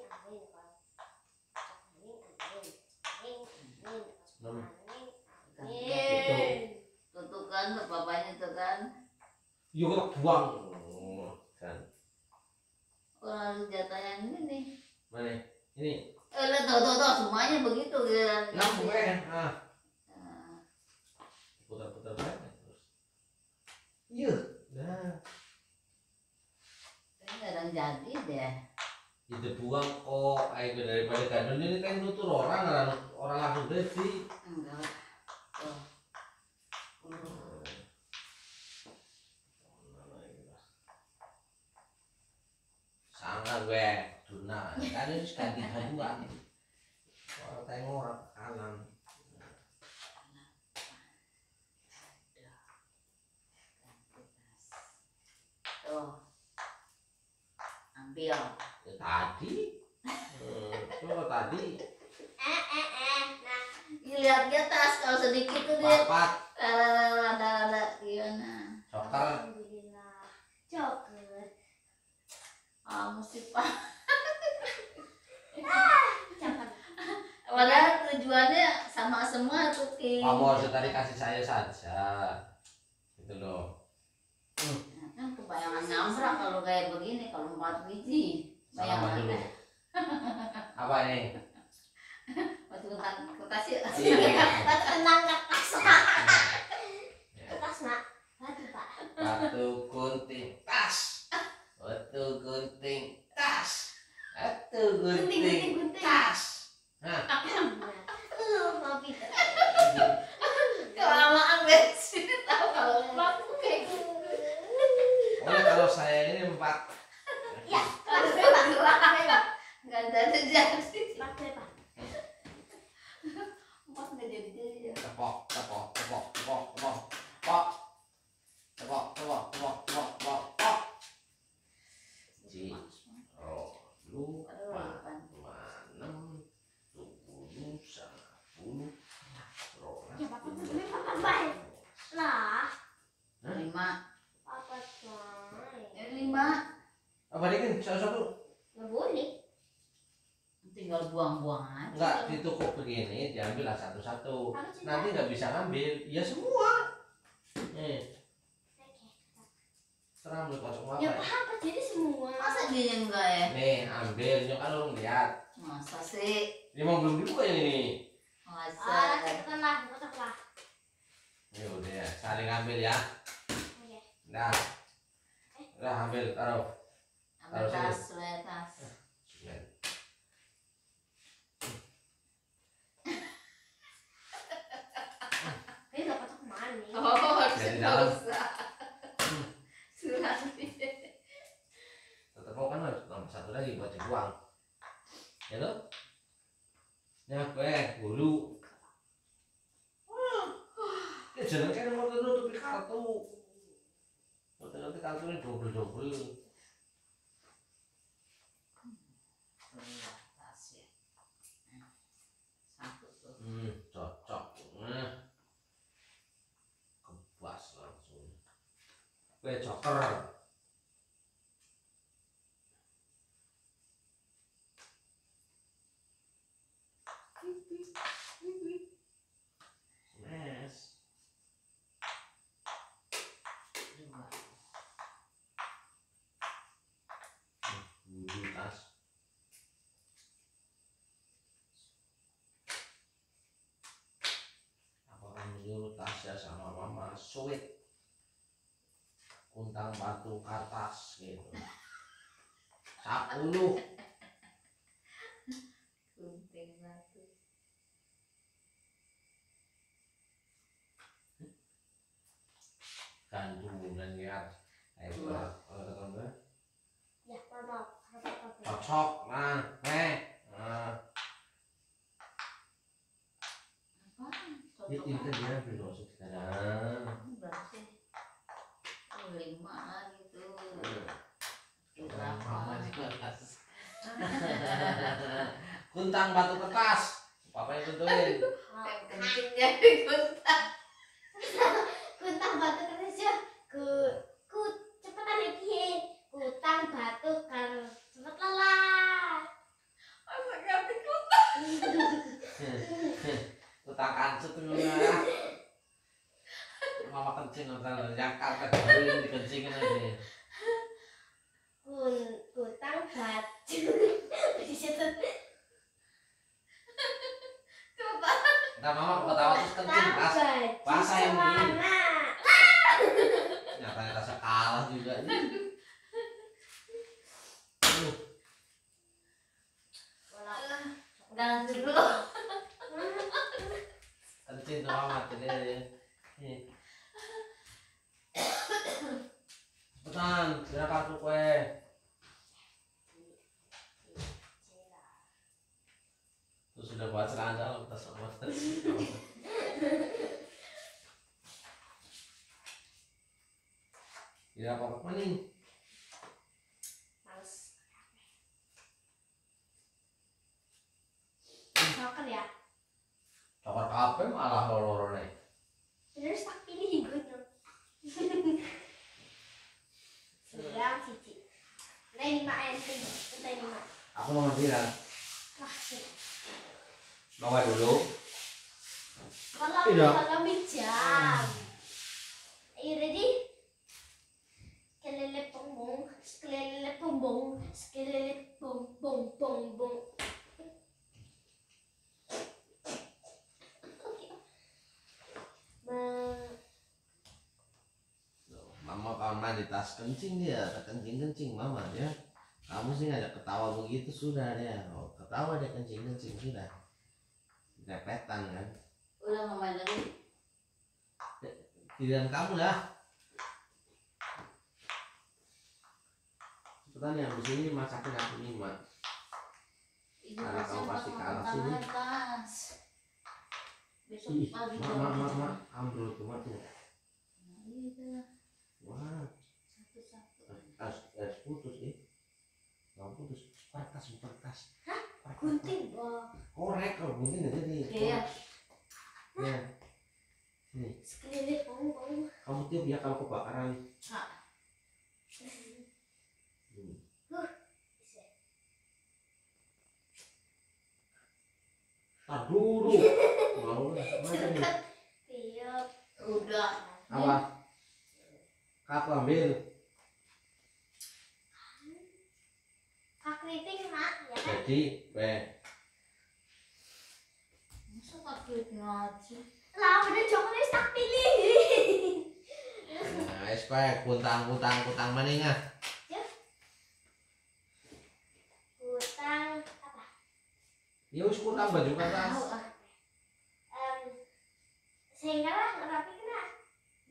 S4: Tuh kan bapaknya tuh kan.
S2: Yuk kita buang. Kan.
S4: Orang jatahnya ini nih.
S2: Mana? Ini.
S4: Lihat tuh semuanya begitu kan.
S2: Lampu putar-putar banget terus. Iya. Nah.
S4: Ini kadang jadi deh.
S2: Itu buang kok. Ayo daripada gandul ini kan nutur orang langsung jadi.
S4: Enggak. Tuh.
S2: Sangat gue. Duna. Kan ini ganti haluan. Orang tengok orang kanan.
S4: Tuh. Ambil.
S2: Ya, tadi. Coba tadi.
S3: Nah.
S4: Lihat tas kalau sedikit tuh dia.
S2: Papat.
S4: Ada gimana?
S2: Joker.
S3: Alhamdulillah. Joker.
S4: Mesti pak.
S3: Jangan.
S4: Padahal tujuannya sama semua tuh Ki.
S2: Kamu harus tadi kasih saya saja. Gitu loh.
S4: Kan kebayangan nabrak kalau kayak begini kalau 4 biji.
S2: Sama dulu.
S4: Bayangannya.
S2: Apa ini?
S4: Waktu kertas ya.
S3: Tenang kertas. Kertas nak. Batu pak.
S2: Batu gunting tas. Batu gunting tas. Batu gunting tas. Hah?
S3: Mau pinter.
S4: Kelamaan bensin tahu kalau empat kayak gitu.
S2: Oh kalau saya ini 4.
S3: Ya.
S4: Nggak jadi jadi.
S3: Pakai pak.
S4: 4 nggak jadi jadi.
S2: Tepok, tepok, tepok, tepok, tepok, tepok. Tepok, tepok, tepok, tepok, tepok, tepok. Ji. Oh, lu 4, 6, 70, 10.
S3: Ya pakai dulu pakai baik. Lah.
S4: 5.
S3: Pakai baik.
S4: 5.
S2: Apa ini kan satu-satu?
S3: Nggak boleh.
S4: Tinggal buang-buang aja.
S2: Enggak, ditukuk begini, diambil satu-satu.
S3: Aku cinta.
S2: Nanti nggak bisa ngambil, ya semua. Terang lu kosong apa
S3: Ya
S2: ya?
S3: apa jadi semua.
S4: Masa dia enggak ya?
S2: Nih, ambil, nyok kan lu lihat.
S4: Masa sih?
S2: Ini mau belum dibuka yang ini.
S4: Masa?
S3: Cepetan lah, kotak lah.
S2: Ya udah ya, saling ambil ya.
S3: Oke.
S2: Nah, udah ambil, taruh.
S4: Ambil tas, lihat tas.
S3: Ini nggak kotak manis.
S4: Oh,
S2: Dari dalam.
S4: Surat.
S2: Tetap kau kan harus tambah satu lagi buat dibuang. Ya toh? Ya gue bulu. Ya jangan kan mau nutupi kartu. Nutupi kartu ini double.
S4: Tas ya. Satu tuh.
S2: Cocok. Nah. Kebas langsung. Gue joker. dulu tas. Apakah menyuruh Tasya sama Mama sweet kuntang batu kertas gitu 10
S4: gunting batu.
S2: gantungan ya
S3: Ya, maaf.
S2: cocok nah
S4: Apaan?
S2: itu
S4: Cocok
S2: kan
S4: apa?
S2: dia belum sekarang
S4: Berarti 5 gitu.
S2: Mama juga tas kuntang batu kertas papa yang tentuin
S4: Kayak kencing jadi gunting.
S3: Kuntang batu kertas ya. Ku cepetan iki. Kutang batu kertas. Cepet lelah.
S4: Masa ganti gunting?
S2: kuntang kancut dulu ya mama kencing nonton Jakarta baru dikencingin aja
S3: Kutang batu. Di situ.
S4: Coba.
S2: ntar mama ketawa terus kencing tas basah yang ini nyatanya tasnya kalah juga nih
S4: Udah dulu.
S2: kencing tuh mama jadi aja cepetan biar kartu kue tuh sudah buat celana lo tas sama tidak apa-apa nih
S3: Males. Soccer ya.
S2: cokor kape malah loro nih
S3: Terus tak pilih gue tuh. Sedang cici. Nah ini mak enteng. Entah ini mak.
S2: aku mau bilang
S3: Wah sih.
S2: bawa dulu
S3: Kalau jam. Are you ready? Kelele bongbong, kelele bongbong, kelele bongbong bongbong.
S2: mama karena di tas kencing dia kencing mama ya kamu sih ngajak ketawa begitu sudah dia oh, ketawa dia kencing sudah repetan kan
S4: Udah nggak main lagi.
S2: pilihan kamu lah cepetan yang di sini masakin aku nih mak
S4: Ibu
S2: Karena
S4: pasti
S2: kamu pasti
S4: mau
S2: kalah
S4: tangan
S2: sini.
S4: atas. Besok
S2: ih
S4: pagi
S2: mak ambil tuh mak tuh
S4: Nah, iya.
S2: wah
S4: Satu-satu.
S2: es putus nggak putus kertas
S3: Gunting boh.
S2: korek kalau gunting nggak jadi
S4: Iya.
S2: ya nih
S3: Kelele bongbong.
S2: kamu tiup ya kalau kebakaran tak dulu mau macam nih
S3: Tiup.
S4: Udah.
S2: apa aku ambil
S3: Kak keriting mak ya kan?
S2: jadi
S4: Masa kaki ngaji?
S3: Lah udah coklat tak pilih.
S2: nah SP kutang maningah
S3: Kutang apa?
S2: ya wis kutang baju kertas
S4: Tahu ah.
S3: Sehingga lah rapi kena.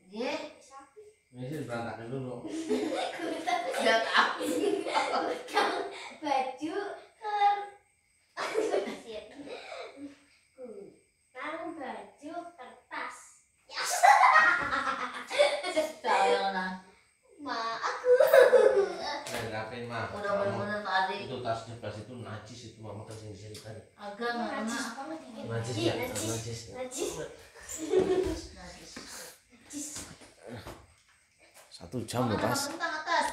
S4: Ye.
S3: Sapi.
S2: ini berantakan dulu
S3: Kutang.
S4: Udah tahu.
S3: Kutang baju Kutang baju kertas. Yes.
S4: Sayang nah.
S3: Ma aku.
S2: rapin mah
S4: Udah bener-bener tadi.
S2: itu tas kertas itu najis itu mama kencing di sini tadi
S4: Agak nggak kena.
S3: Najis banget ini.
S2: najis ya
S3: Najis.
S2: najis
S3: Najis.
S4: Najis.
S3: Najis.
S2: 1 jam loh tas
S4: Tentang atas.